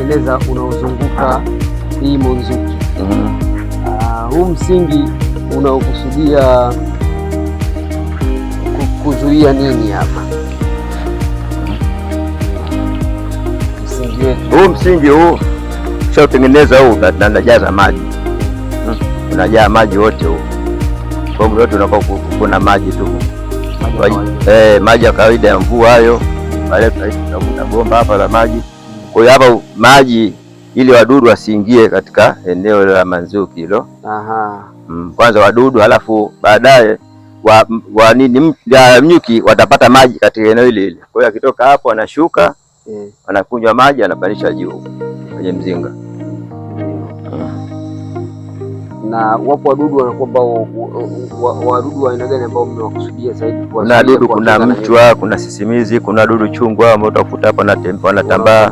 Tumeutengeneza unaozunguka hii Monzuki. Huu msingi unaokusudia kuzuia nini hapa? Msingi wetu Huu msingi huu ushautengeneza huu, unajaza maji, unajaa maji wote huu, kwa hiyo wote unakuwa kuna maji tu, maji ya kawaida ya mvua hayo. Baadaye tunavuta bomba hapa la maji. Kwa hiyo hapa maji ili wadudu wasiingie katika eneo la manzuki hilo. Aha. Kwanza wadudu halafu baadaye wa nini nyuki watapata maji katika eneo hili hili. Kwa hiyo akitoka hapo anashuka, anakunywa maji, anapandisha juu kwenye mzinga. Na wapo wadudu wanakuwa ambao wadudu wa aina gani ambao mmewakusudia zaidi? Kuna wadudu, kuna mchwa, kuna sisimizi, kuna wadudu chungwa ambao utakuta hapa wanatambaa.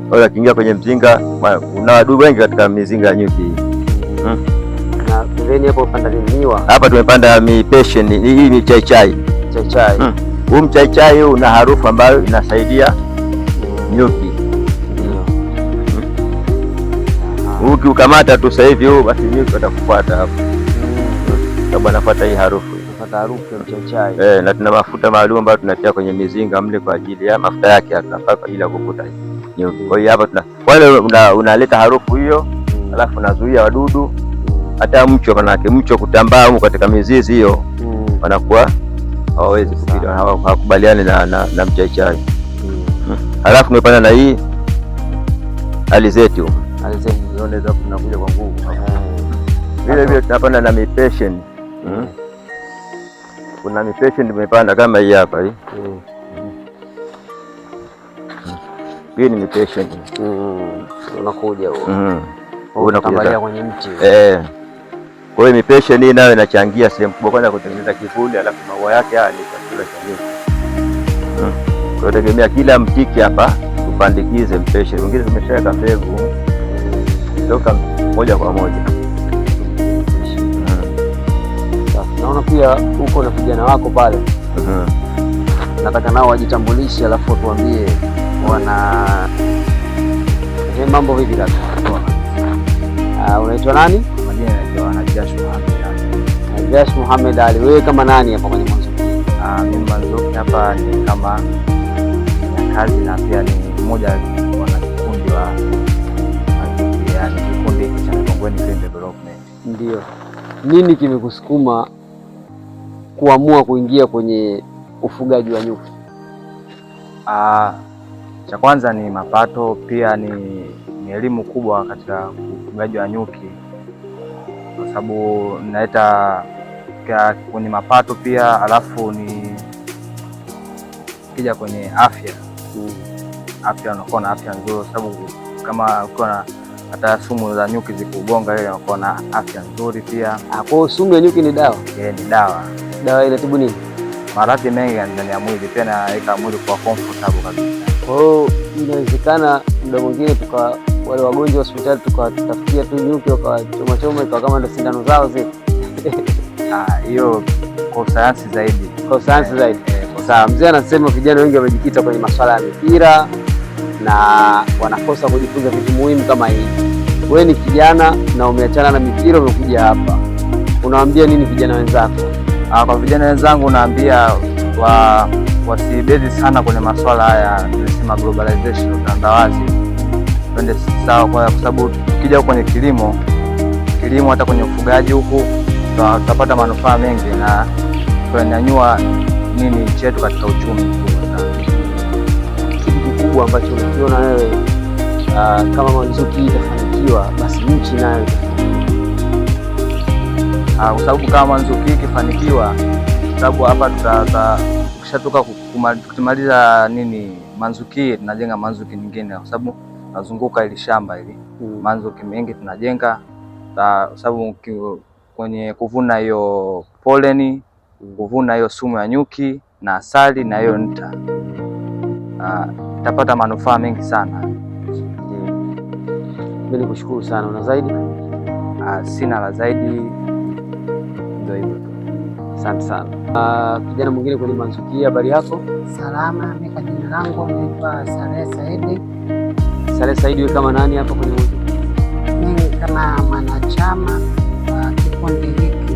Kwa hiyo akiingia kwenye mzinga, kuna wadudu wengi katika mizinga ya nyuki. Na pembeni hapo panda miwa. Hapa tumepanda mipeshen, hii ni chai chai. Chai chai. Huu mchaichai huu una harufu ambayo inasaidia nyuki. Ukiukamata tu sasa hivi huu, basi nyuki watakufuata hapo. Sababu anafuata hii harufu. Anafuata harufu ya mchaichai. Na tuna mafuta maalum ambayo tunatia kwenye mizinga mle kwa ajili ya mafuta yake tunafaa kwa ajili ya kuvuta nyuki. Kwa hiyo hapa tuna wale unaleta harufu hiyo, alafu unazuia wadudu hata mchwa, manake mchwa kutambaa huko katika mizizi hiyo, wanakuwa hawawezi kupita, hawakubaliani na mchaichai. Halafu tumepanda na hii alizeti huko. Alizeti unaweza kunakuja kwa nguvu. Vile vile tunapanda na mipeshen. Kuna mipeshen tumepanda kama hii hapa hii. Hii ni mipeshen. Unakuja huo. Unakuja kwenye mti. Kwa hiyo mipeshen hii nayo inachangia sehemu kubwa, kwanza kutengeneza kivuli, alafu maua yake haya ni chakula cha nyuki. Kwa hiyo tegemea kila mtiki hapa tupandikize mpeshen. Mwingine tumeshaweka mbegu toka moja kwa moja. Naona pia huko na vijana wako pale. Nataka nao wajitambulishe, alafu watuambie wana mambo vipi kaka? Unaitwa nani? Majina naitwa Najash Muhammad Ali. Najash Muhammad Ali. Wewe kama nani hapa kwenye Manzuki? Mimi Manzuki hapa ni kama kazi na pia ni mmoja wa kikundi wa Manzuki, yani kikundi hiki cha Mikongweni Green Development. Ndio. Nini kimekusukuma kuamua kuingia kwenye ufugaji wa nyuki? Cha kwanza ni mapato, pia ni elimu kubwa katika ufugaji wa nyuki, kwa sababu naleta kwenye mapato pia, alafu ni kija kwenye afya. Afya, unakuwa na afya nzuri, kwa sababu kama ukiwa na hata sumu za nyuki zikugonga ile, unakuwa na afya nzuri pia. Kwa hiyo sumu ya nyuki ni dawa? Ni dawa. Dawa inatibu nini? Maradhi mengi ndani ya mwili, pia inaweka mwili kuwa comfortable kabisa. Kwa hiyo inawezekana muda mwingine tuka wale wagonjwa hospitali tukawatafutia tu nyuki wakawachoma choma, ikawa kama ndo sindano zao zile. Hiyo kwa sayansi zaidi. Kwa sayansi zaidi. Sawa, mzee anasema vijana wengi wamejikita kwenye masuala ya mipira na wanakosa kujifunza vitu muhimu kama hivi. Wewe ni kijana na umeachana na mipira umekuja hapa, unawaambia nini vijana wenzako? Kwa vijana wenzangu naambia wasibezi sana kwenye masuala haya tunasema globalization, utandawazi, twende sawa, kwa sababu tukija kwenye kilimo hata kwenye ufugaji huku tutapata manufaa mengi na tutanyanyua nini nchi yetu katika uchumi mkubwa sana. Kitu kikubwa ambacho unakiona wewe kama Manzuki itafanikiwa, basi nchi nayo itafanikiwa. Kwa sababu kama Manzuki ikifanikiwa, sababu hapa tukishatoka tukimaliza nini Manzuki, tunajenga Manzuki nyingine, kwa sababu tunazunguka ili shamba hili Manzuki mengi tunajenga, kwa sababu kwenye kuvuna hiyo poleni, kuvuna hiyo sumu ya nyuki na asali na hiyo nta, tutapata manufaa mengi sana. Mimi nikushukuru sana. Una zaidi? Sina la zaidi, ndio hivyo tu. Asante sana. Kijana mwingine kwenye Manzuki, habari yako? Salama, mimi kwa jina langu naitwa Saleh Saidi. Saleh Saidi, wewe kama nani hapa kwenye muziki? Mimi kama mwanachama wa kikundi hiki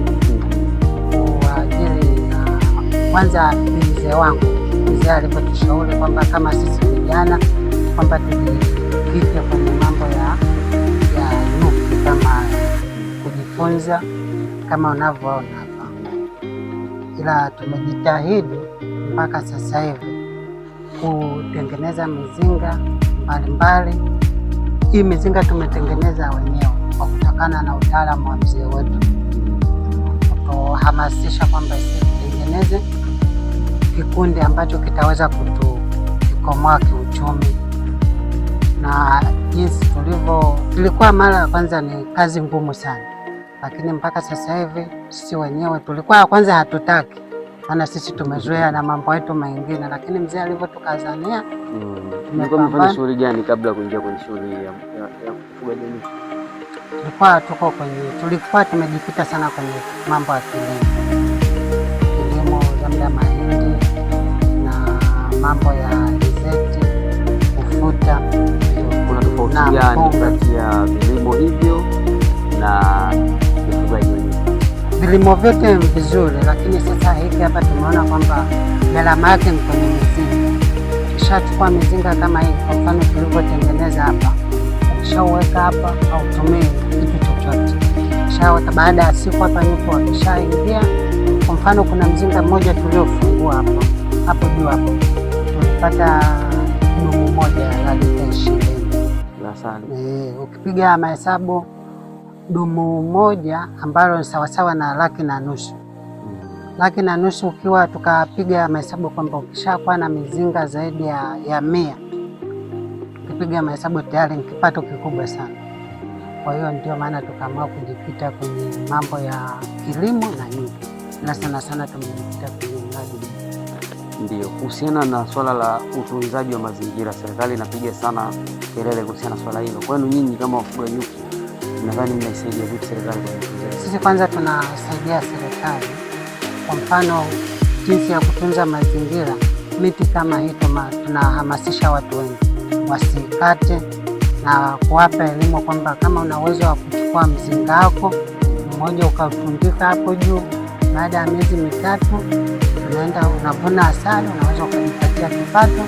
kwa ajili ya kwanza, ni mzee wangu, mzee alivyotushauri kwamba kama sisi vijana kwamba tujikite kwenye mambo ya nyuki kama kujifunza kama unavyoona hapa, ila tumejitahidi mpaka sasa hivi kutengeneza mizinga mbalimbali. Hii mizinga tumetengeneza wenyewe kwa kutokana na utaalamu wa mzee wetu kutuhamasisha kwamba sisi tutengeneze kikundi ambacho kitaweza kutukomoa kiuchumi, na jinsi tulivyo, tulikuwa mara ya kwanza ni kazi ngumu sana, lakini mpaka sasa hivi sisi wenyewe tulikuwa kwanza hatutaki, maana sisi tumezoea na mambo yetu mengine, lakini mzee alivyotukazania Mlikuwa mnafanya shughuli gani kabla ya kuingia kwenye shughuli ya kufuga jamii? Tulikuwa tuko kwenye, tulikuwa tumejikita sana kwenye mambo ya kilimo, kilimo labda mahindi na mambo ya alizeti, ufuta. Kuna tofauti Na gani mpunga. kati ya vilimo hivyo na ufugaji wa nyuki? Vilimo vyote ni vizuri, lakini sasa hivi hapa tumeona kwamba gharama yake ni kwenye mizinga. Ukishachukua mizinga kama hii, kwa mfano tulivyotengeneza hapa, ukishauweka hapa hautumii kitu chochote, ukishaweka baada ya siku hapa nyuki wakishaingia. Kwa mfano kuna mzinga mmoja tuliofungua hapo hapo juu hapo, tulipata dumu moja la lita 20. La asali. Ukipiga mahesabu dumu moja ambalo ni sawasawa na 1.5 laki. 1.5 laki ukiwa tukapiga mahesabu kwamba ukishakuwa na mizinga zaidi ya 100, ukipiga mahesabu tayari ni kipato kikubwa sana. Kwa hiyo ndio maana tukaamua kujikita kwenye mambo ya kilimo na nyuki, na sana sana tumejikita kwenye mradi. Ndio, kuhusiana na swala la utunzaji wa mazingira, serikali inapiga sana kelele kuhusiana na swala hilo. Kwenu nyinyi kama wafuga nyuki, nadhani mnaisaidia vipi serikali kwenye utunzaji? Sisi kwanza tunasaidia serikali, kwa mfano jinsi ya kutunza mazingira, miti kama hii tunahamasisha watu wengi wasikate na kuwapa elimu kwamba kama una uwezo wa kuchukua mzinga wako mmoja ukautundika hapo juu, baada ya miezi 3 unaenda unavuna asali, unaweza ukajipatia kipato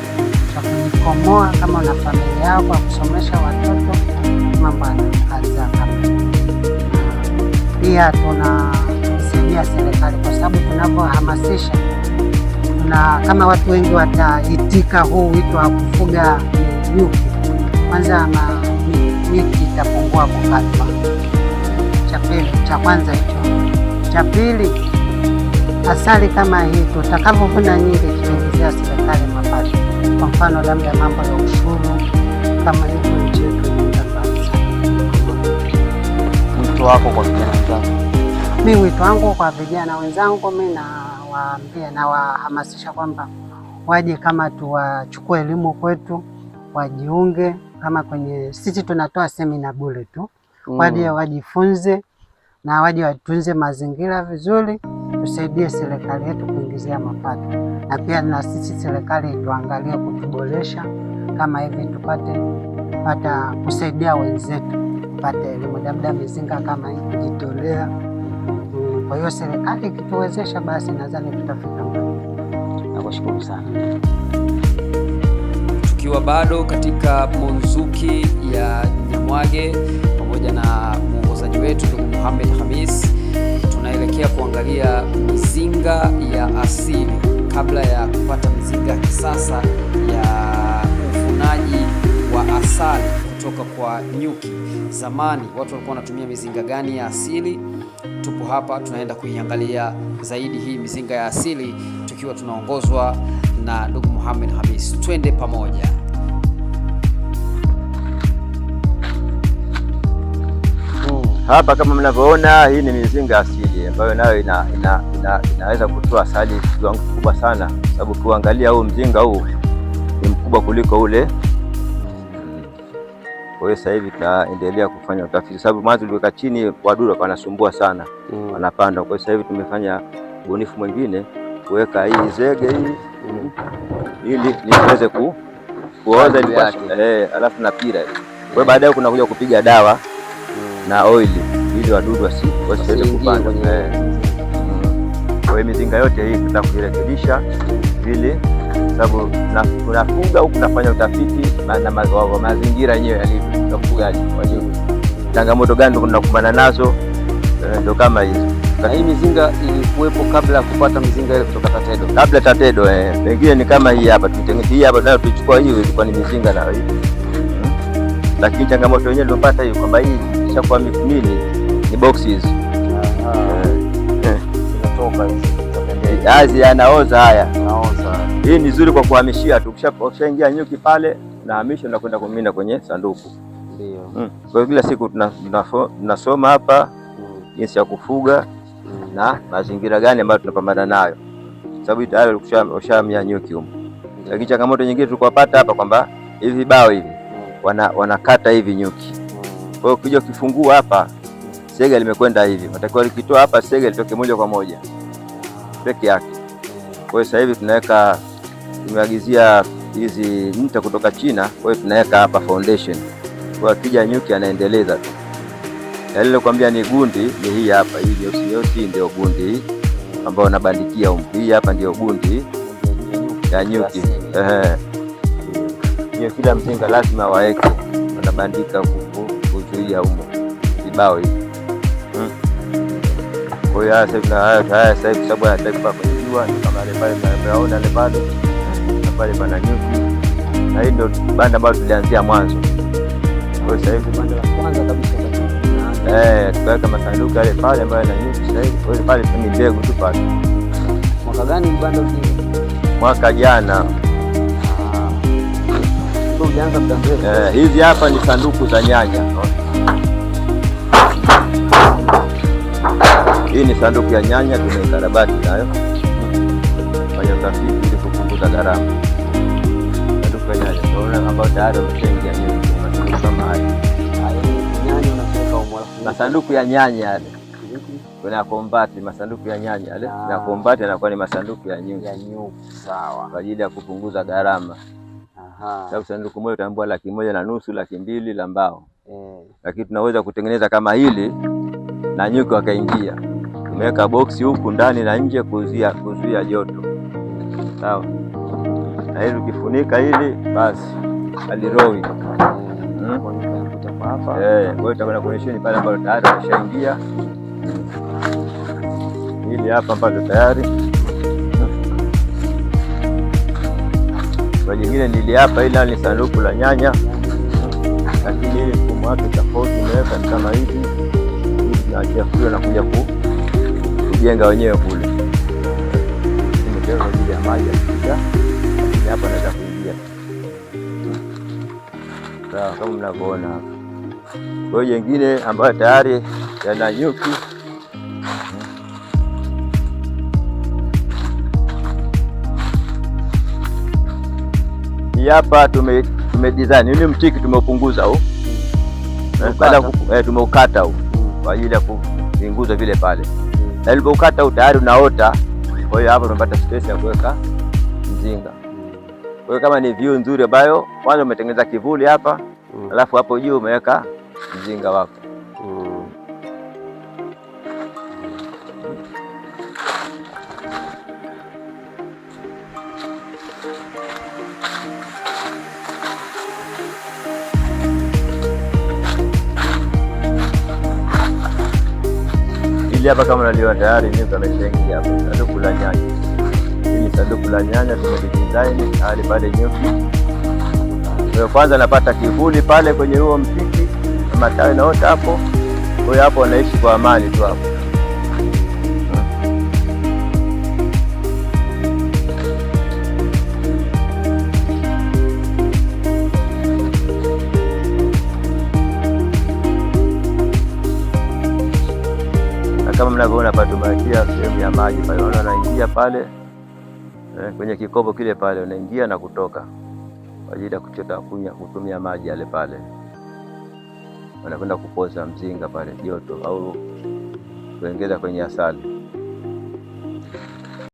cha kujikomoa kama una familia yako ya kusomesha watoto, mambo yanaanza kama. Pia tunasaidia serikali kwa sababu tunapohamasisha tuna kama watu wengi wataitika huu wito wa kufuga nyuki, kwanza miti itapungua kukatwa. Cha pili, cha kwanza hicho. Cha pili, asali kama hii tutakapovuna nyingi tutaingizia serikali mapato, kwa mfano labda mambo ya ushuru kama hivyo, nchi yetu inaenda mbali sana. Wito wako kwa vijana wenzako? Mi wito wangu kwa vijana wenzangu, mi nawaambia nawahamasisha kwamba waje kama tuwachukue elimu kwetu, wajiunge kama kwenye sisi tunatoa semina bure tu, waje wajifunze na waje watunze mazingira vizuri, tusaidie serikali yetu kuingizia mapato, na pia na sisi serikali ituangalie kutuboresha kama hivi tupate pata kusaidia wenzetu kupata elimu, labda mizinga kama hii kujitolea. Kwa hiyo serikali ikituwezesha, basi nadhani tutafika mbali. Nakushukuru sana. Tukiwa bado katika Monzuki ya Nyamwage pamoja na mwongozaji wetu ndugu Mohamed Hamis, tunaelekea kuangalia mizinga ya asili kabla ya kupata mizinga ya kisasa ya uvunaji wa asali kutoka kwa nyuki. Zamani watu walikuwa wanatumia mizinga gani ya asili? Tupo hapa tunaenda kuiangalia zaidi hii mizinga ya asili tukiwa tunaongozwa na ndugu Mohamed Hamis. Twende pamoja. Hapa kama mnavyoona, hii ni mizinga asili ambayo nayo inaweza kutoa asali kiwango kikubwa sana, sababu ukiangalia huu mzinga huu ni mkubwa kuliko ule. Kwa hiyo sasa hivi tunaendelea kufanya utafiti, sababu mwanzo tuliweka chini, wadudu wanasumbua sana, wanapanda. Kwa hiyo sasa hivi tumefanya ubunifu mwingine kuweka hii zege hii ili niweze Kuoza Kazi ilikuwa yake. alafu na pira. Kwa hiyo baadaye kuna kuja kupiga dawa na oili ili wadudu wasiweze Wasiingie kupanda. kwenye Kwa hiyo mizinga yote hii tunataka kuirekebisha ili sababu unafuga huku unafanya utafiti wa mazingira yenyewe yalivyo ya ufugaji wa nyuki, changamoto gani tunakumbana nazo, ndio kama hizo. Na hii mizinga ilikuwepo kabla ya kupata mizinga ile kutoka Tatedo. Kabla Tatedo, pengine ni kama hii hapa tutengeneze hii hapa nayo tulichukua, hiyo ilikuwa ni mizinga nayo hii. Lakini changamoto yenyewe tulipata hiyo kwamba hii ishakuwa nini ni boxes. Zinatoka hizi za pembeni. Azi yanaoza haya. Naoza. Hii ni nzuri kwa kuhamishia tu. Ukishaingia nyuki pale unahamisha na kwenda kumimina kwenye sanduku. Ndio. Kwa hiyo kila siku tunasoma hapa jinsi ya kufuga na mazingira gani ambayo tunapambana nayo, sababu tayari ushamia nyuki huko. Lakini changamoto nyingine tulikuwapata hapa kwamba hivi vibao hivi wanakata hivi nyuki. Kwa hiyo ukija ukifungua hapa sega limekwenda hivi, natakiwa likitoa hapa sega litoke moja kwa moja peke yake. Kwa hiyo sasa hivi tunaweka, tumeagizia hizi nta kutoka China, kwa hiyo tunaweka hapa foundation. Kwa hiyo akija nyuki anaendeleza tu. Na ile kwambia ni gundi ni hii hapa, hii nyeusi nyeusi ndio gundi hii ambayo nabandikia humu. Hii hapa ndio gundi ya nyuki. Ehe. Hiyo kila mzinga lazima waeke, wanabandika kuzuia humo vibao hivi. Kwa hiyo haya sasa hivi sababu hayataki kukaa kwenye jua, ni kama yale pale mnayoona yale pale na pale pana nyuki, na hii ndio banda ambalo tulianzia mwanzo. Kwa hiyo sasa hivi Banda la kwanza kabisa tukaweka masanduku yale pale ambayo yana nyuki sasa hivi. Kwa hiyo pale ni mbegu tu pale. Mwaka gani banda ulijenga? Mwaka jana. Ndio ulianza muda mrefu. Hizi hapa ni sanduku za nyanya. Hii ni sanduku ya nyanya, tumeikarabati nayo fanya utafiti ili kupunguza gharama. Sanduku ya nyanya tunaona ambayo tayari wameshaingia nyuki, masanduku kama haya. Nyanya unaweka humo alafu Masanduku ya nyanya yale kuna kombati, masanduku ya nyanya yale na kombati yanakuwa ni masanduku ya nyuki ya nyuki, sawa. kwa ajili ya kupunguza gharama. Sababu sanduku moja utaambiwa 150,000, 200,000 la mbao. Lakini tunaweza kutengeneza kama hili na nyuki wakaingia. Tumeweka boksi huku ndani na nje kuzuia joto. Sawa. Na hili ukifunika hili basi halirowi. Hapa. Kwa hiyo tutakwenda kuonyesheni pale ambapo tayari wameshaingia. Hili hapa ambalo tayari. Kwa jingine nili hapa, hili ni sanduku la nyanya. Lakini hili mfumo wake tofauti, imeweka ni kama hivi. Hili tunaachia kule na kuja kujenga wenyewe kule. Imewekwa kwa ajili ya maji yakipita. Lakini hapa naweza kuingia. Sawa, kama mnavyoona hapa. Kwa hiyo jingine ambayo tayari yana nyuki. Hii hapa tume design. Hii mtiki tumeupunguza huu. Baada tumeukata huu kwa ajili ya kupunguza vile pale. Na ilipokata huu tayari unaota. Kwa hiyo hapa tumepata space ya kuweka mzinga. Kwa hiyo kama ni view nzuri ambayo kwanza umetengeneza kivuli hapa, alafu hapo juu umeweka mzinga wako. Hili hapa kama unaliona tayari nyuki ameshaingia hapa. Sanduku la nyanya. Hili sanduku la nyanya tumelidesign tayari pale nyuki. Kwa hiyo kwanza napata kivuli pale kwenye huo mtiki na matawi naota hapo. Kwa hiyo hapo wanaishi kwa amani tu hapo. Na kama mnavyoona hapa tumeachia sehemu ya maji pale, unaona wanaingia pale kwenye kikopo kile pale, unaingia na kutoka kwa ajili ya kuchota kunywa, kutumia maji yale pale. Wanakwenda kupoza mzinga pale joto au kuongeza kwenye asali.